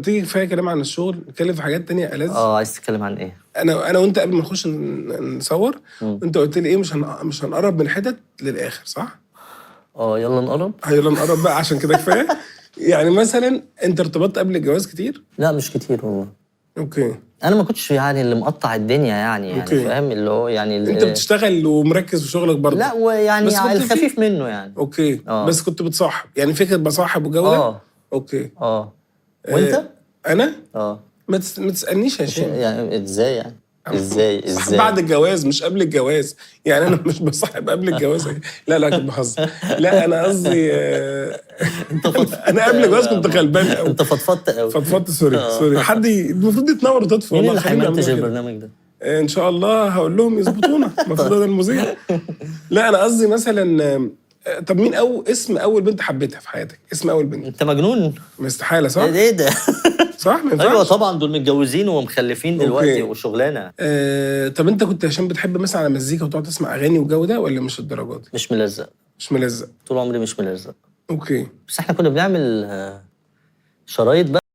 تيجي كفاية كلام عن الشغل، نتكلم في حاجات تانية ألذ. اه، عايز تتكلم عن ايه؟ انا وانت قبل ما نخش نصور، انت قلت لي ايه؟ مش هنقرب من حتت للاخر، صح؟ اه، يلا نقرب. يلا نقرب بقى عشان كده كفاية. يعني مثلا انت ارتبطت قبل الجواز كتير؟ لا، مش كتير والله. okay. انا ما كنتش يعني اللي مقطع الدنيا يعني okay. فاهم اللي هو يعني انت بتشتغل ومركز في شغلك برضه؟ لا، ويعني بس كنت الخفيف منه يعني. okay. آه. بس كنت بتصاحب، يعني فكرة بصاحب وجو ده؟ اه. okay. اه، وانت؟ انا؟ اه. ما تسالنيش يا هشام. يعني ازاي يعني؟ ازاي صاحب ازاي؟ بعد الجواز مش قبل الجواز، يعني انا مش بصاحب قبل الجواز. لا لا، كنت بهزر. لا، انا قصدي انت فضفضت انا قبل الجواز أوي يا كنت عمار. غلبان قوي. انت فضفضت قوي. فضفضت، sorry sorry. حد المفروض يتنور وتطفي. مين والله اللي خليهم هيمنتج يعملوها كده. البرنامج ده؟ ان شاء الله هقول لهم يظبطونا، المفروض انا المذيع. لا، انا قصدي مثلا طب مين او اسم اول بنت حبيتها في حياتك؟ اسم اول بنت. انت مجنون؟ ما استحالة، صح؟ ايه ده؟ صح، ما ينفعش. ايوه طبعا، دول متجوزين ومخلفين دلوقتي okay. وشغلانه. طب انت كنت عشان بتحب مثلا على مزيكا وتقعد تسمع اغاني والجو ده، ولا مش الدرجات دي؟ مش ملزق. مش ملزق. طول عمري مش ملزق. okay. بس احنا كنا بنعمل شرايط بقى.